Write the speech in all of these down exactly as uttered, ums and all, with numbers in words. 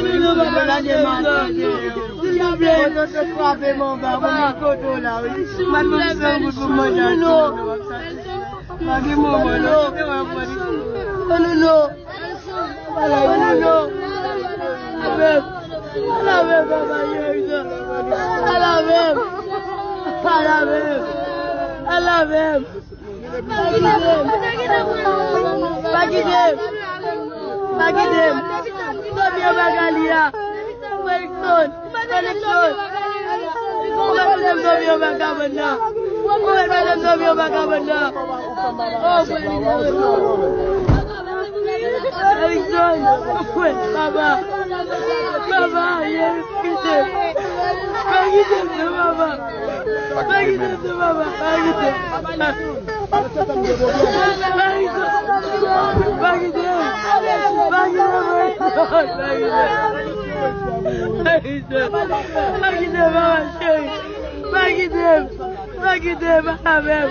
Silvouplè, Elson. Silvouplè, Elson. Silvouplè, Elson. Pa gen manman, non. Elson. Elson. Elson. Elson. Pale avè m. Pale avè m, papa, Elson. Pale avè m. Pale avè m. Pale avè m. Pa kite m. Pa kite m. Pa kite m. Zanmi yo pa ka li a. Felikson. Felikson. Ou mèt mete m zanmi yo pa ka bann nan. Ou mèt mete m zanmi yo pa ka bann nan. Oh, Felikson. Felikson. Papa. Papa, Yesu, kite. Pa kite m non, papa. Pa kite m non, papa. Pa kite m. Pa kite m. Pa kite m. Pa kite m. Pa kite m, papa cheri. Pa kite m. Pa kite m. Al avè m.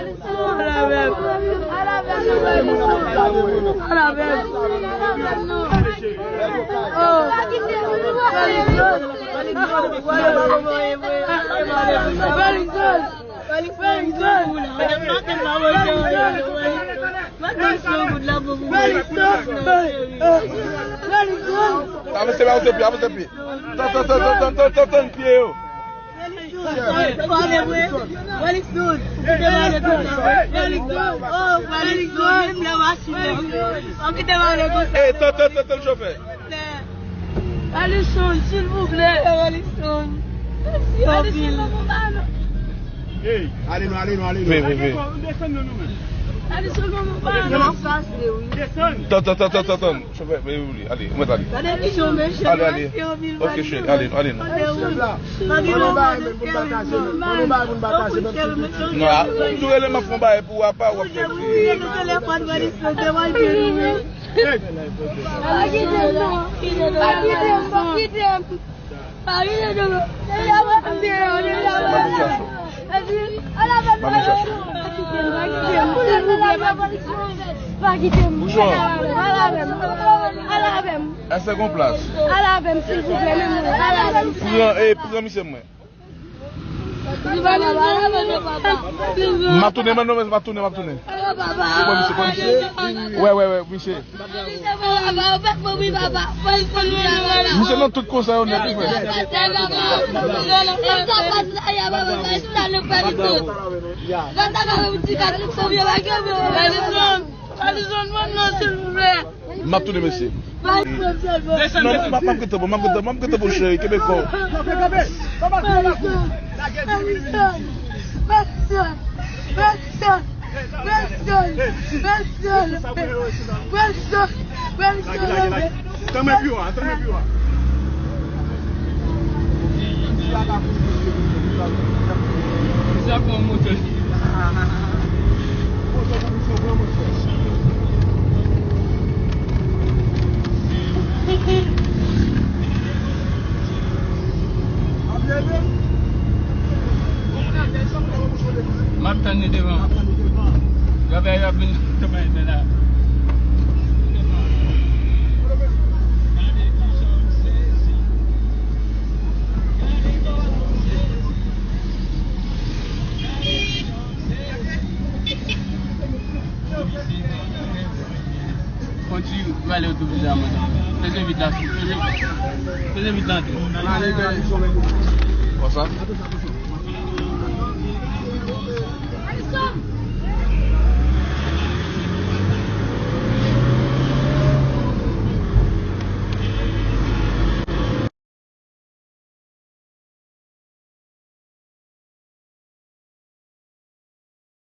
Al avè m. Al avè m. Oh. Avanse, avanse pi, avanse pi. Tann, tann, tann pye yo. Wellington, kite m ale konsa. Wellington, oh, Wellington, menm lè machin nan. Oh, kite m ale konsa. Ey, tann, tann, tann, tann chofè. Alison, silvouplè. Alison. Mèsi anpil. Ey, ale non, ale non, ale non. Vin, vin, vin. Desann non, non, men. Alison, non, non, pa. Desann. Tann, tann, tann, tann, tann. Chofè, men oubli. Ale, ou mèt ale. Gade ki jan mechan. Ale, ale. Mèsi anpil. Ok, cheri, ale, ale non. Ban nou bagay, men, pou n pataje, men. Ban nou bagay, pou n pataje, men. Non, a, m tou rele m ap fè yon bagay pou w apa, w ap fè. Ou jwe pou mwen nan telefòn, Alison, se mwen ki jwe. Pa kite m, non. Pa kite m, pa kite m. Pa kite m, non. Deja mwen deyò, deja mwen deyò. Epi, al avè m, pa kite m, pa kite m. Silvouplè, pa kite m. Pa kite m. Al avè m, al avè m. Al avè m. Èske gon plas? Al avè m, silvouplè, menm mwen. Al avè m. Pran, e, pran misye mwen. M ap tounen, m ap tounen, m ap tounen, m ap tounen. Pran misye, pran misye. Wè, wè, wè, misye. Misye nan tout konsa yo nèt, wi, frè. Alison, Alison, non, non, silvouplè. M ap tounen, mesye. Non, m ap, m ap gentan bon, m ap gentan, m ap gentan bon, cheri, kenbe kò w. Tanmen pi wa, tanmen pi wa. Sa pran moto. M ap tann li devan. Granpè yo ap vin nan men la. Konti, ou ale otou vizaj mwen. Peze vit la, peze, peze vit la tou. Konsa?